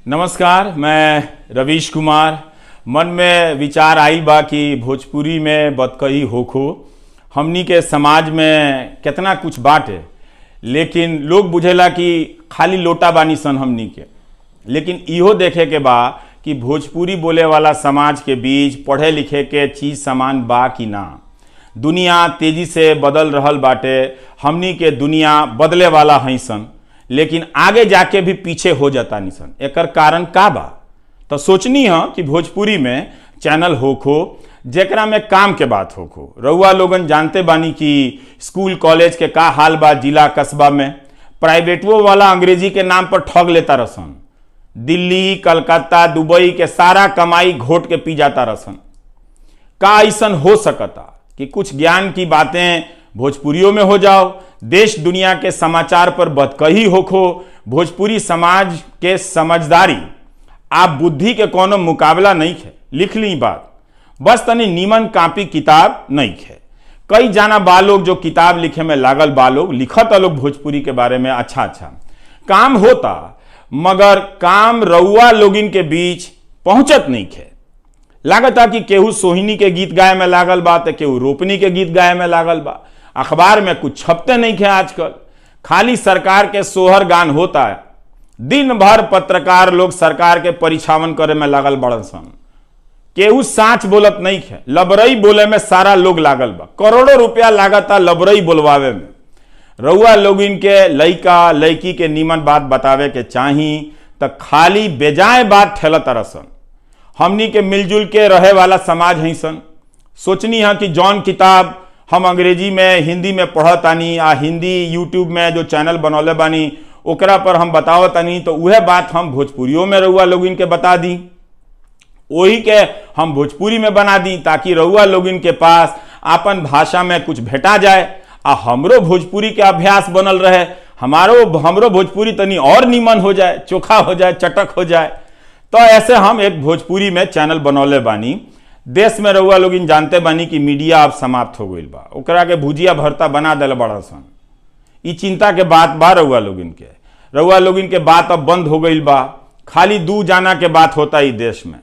नमस्कार, मैं रवीश कुमार। मन में विचार आइल बा कि भोजपुरी में बतकही होखो। हमनी के समाज में केतना कुछ बाटे, लेकिन लोग बुझेला कि खाली लोटा बानी सन हमनी के। लेकिन इहो देखे के बा कि भोजपुरी बोले वाला समाज के बीच पढ़े लिखे के चीज़ सामान बा कि ना। दुनिया तेज़ी से बदल रहल बाटे, हमनी के दुनिया बदले वाला हई सन, लेकिन आगे जाके भी पीछे हो जाता निसन। एकर कारण का बा? तो सोचनी है कि भोजपुरी में चैनल होखो जेकरा में काम के बात होखो। रउआ लोगन जानते बानी कि स्कूल कॉलेज के का हाल बा जिला कस्बा में। प्राइवेटो वाला अंग्रेजी के नाम पर ठग लेता रसन। दिल्ली, कलकत्ता, दुबई के सारा कमाई घोट के पी जाता रसन। का ऐसन हो सकता कि कुछ ज्ञान की बातें भोजपुरियों में हो जाओ, देश दुनिया के समाचार पर बतकही होखो। भोजपुरी समाज के समझदारी आप बुद्धि के कोनो मुकाबला नहीं है। लिख ली बात, बस तनी नीमन कापी किताब नहीं है। कई जाना बा लोग जो किताब लिखे में लागल बा लोग, लिखत लोग भोजपुरी के बारे में अच्छा अच्छा काम होता, मगर काम रउआ लोगिन के बीच पहुंचत नहीं है। लागता कि केहू सोहिनी के गीत गाए में लागल बा तो केहू रोपनी के गीत गाए में लागल बा। अखबार में कुछ छपते नहीं खे आजकल, खाली सरकार के सोहर गान होता है। दिन भर पत्रकार लोग सरकार के परिछावन करे में लागल बड़न सन। केहू साँच बोलत नहीं है, लबरई बोले में सारा लोग लागल बा। करोड़ों रुपया लागता लबरई बोलवावे में। रउआ लोग इनके लइका लइकी के नीमन बात बतावे के चाही त खाली बेजाय बात ठेलत रसन। हमनी के मिलजुल के रहे वाला समाज है सन। सोचनी है कि जौन किताब हम अंग्रेजी में हिंदी में पढ़तानी आ हिंदी यूट्यूब में जो चैनल बनौले बानी ओकरा पर हम बतावतानी, तो वह बात हम भोजपुरियों में रउआ लोगिन के बता दी, वही के हम भोजपुरी में बना दी, ताकि रउआ लोगिन के पास अपन भाषा में कुछ भेटा जाए आ हमरो भोजपुरी के अभ्यास बनल रहे, हमरो भोजपुरी तनी और नीमन हो जाए, चोखा हो जाए, चटक हो जाए। तो ऐसे हम एक भोजपुरी में चैनल बनौले बानी। देश में रउआ लोगिन जानते बानी कि मीडिया अब समाप्त हो गई बा, ओकरा के भुजिया भरता बना दिल बड़ा सन। ई चिंता के बात बा रउआ लोगिन के। रउआ लोगिन के बात अब बंद हो गई बा, खाली दू जाना के बात होता ई देश में।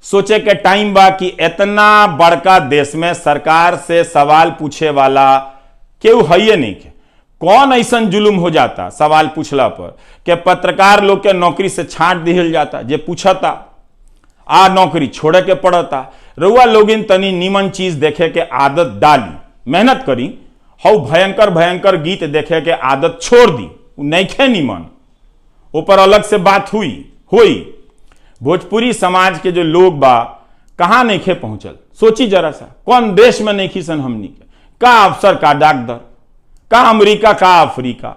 सोचे के टाइम बा कि इतना बड़का देश में सरकार से सवाल पूछे वाला केहू है नहीं के। कौन ऐसन जुलुम हो जाता सवाल पूछला पर के पत्रकार लोग के नौकरी से छांट दिहल जाता, जे पूछता आ नौकरी छोड़े के पड़ता। रउआ लोगिन तनी नीमन चीज देखे के आदत डाली, मेहनत करी। हऊ भयंकर भयंकर गीत देखे के आदत छोड़ दी, नइखे नीमन, ऊपर अलग से बात हुई। भोजपुरी समाज के जो लोग बा कहाँ नइखे पहुंचल, सोची जरा सा। कौन देश में नइखी सन हमनी के? का अफसर, का डाकदर, का अमेरिका, का अफ्रीका,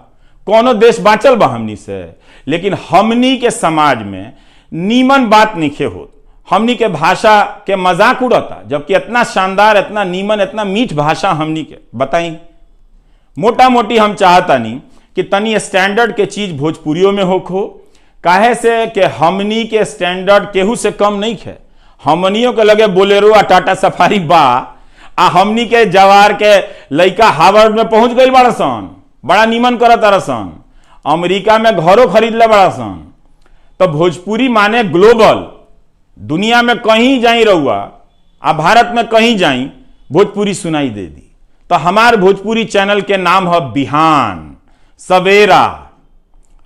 कोनो देश बाचल बा हमनी से? लेकिन हमनी के समाज में नीमन बात नइखे होत। हमनी के भाषा के मजाक उड़ता, जबकि इतना शानदार, इतना नीमन, इतना मीठ भाषा हमनी के। बताई मोटा मोटी हम चाहता नहीं कि तनी स्टैंडर्ड के चीज भोजपुरियों में होखो, काहे से कि हमनी के स्टैंडर्ड केहू से कम नहीं है। हमनियों के लगे बोलेरो आ टाटा सफारी बा, आ हमनी के जवार के लइका हार्वर्ड में पहुंच गई बड़ा सन, बड़ा नीमन करत सन, अमेरिका में घरों खरीद ले बड़ा सन। तो भोजपुरी माने ग्लोबल, दुनिया में कहीं जाई रहुआ आ भारत में कहीं जाई भोजपुरी सुनाई दे दी। तो हमार भोजपुरी चैनल के नाम है बिहान सवेरा।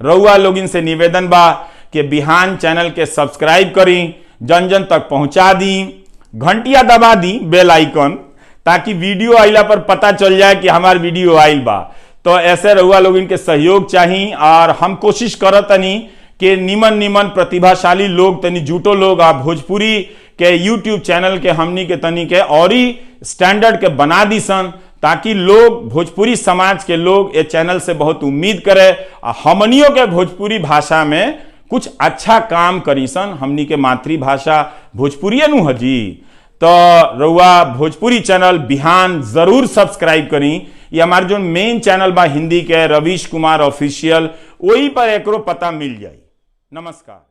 रउआ लोगिन से निवेदन बा कि बिहान चैनल के सब्सक्राइब करी, जन जन तक पहुंचा दी, घंटिया दबा दी, बेल आइकन, ताकि वीडियो आइला पर पता चल जाए कि हमार वीडियो आइल बा। तो ऐसे रउआ लोगिन के सहयोग चाही, और हम कोशिश करतनी कि नीमन नीमन प्रतिभाशाली लोग तनी जुटो लोग आ भोजपुरी के यूट्यूब चैनल के हमनी के तनी के और ही स्टैंडर्ड के बना दी सन, ताकि लोग भोजपुरी समाज के लोग ये चैनल से बहुत उम्मीद करे आ हमनियों के भोजपुरी भाषा में कुछ अच्छा काम करी सन। हमनी के मातृभाषा भोजपुरी नु हजी। तो रउआ भोजपुरी चैनल बिहान जरूर सब्सक्राइब करी। ये हमारे जो मेन चैनल बा हिंदी के रवीश कुमार ऑफिशियल, वही पर एकरो पता मिल जाई। नमस्कार।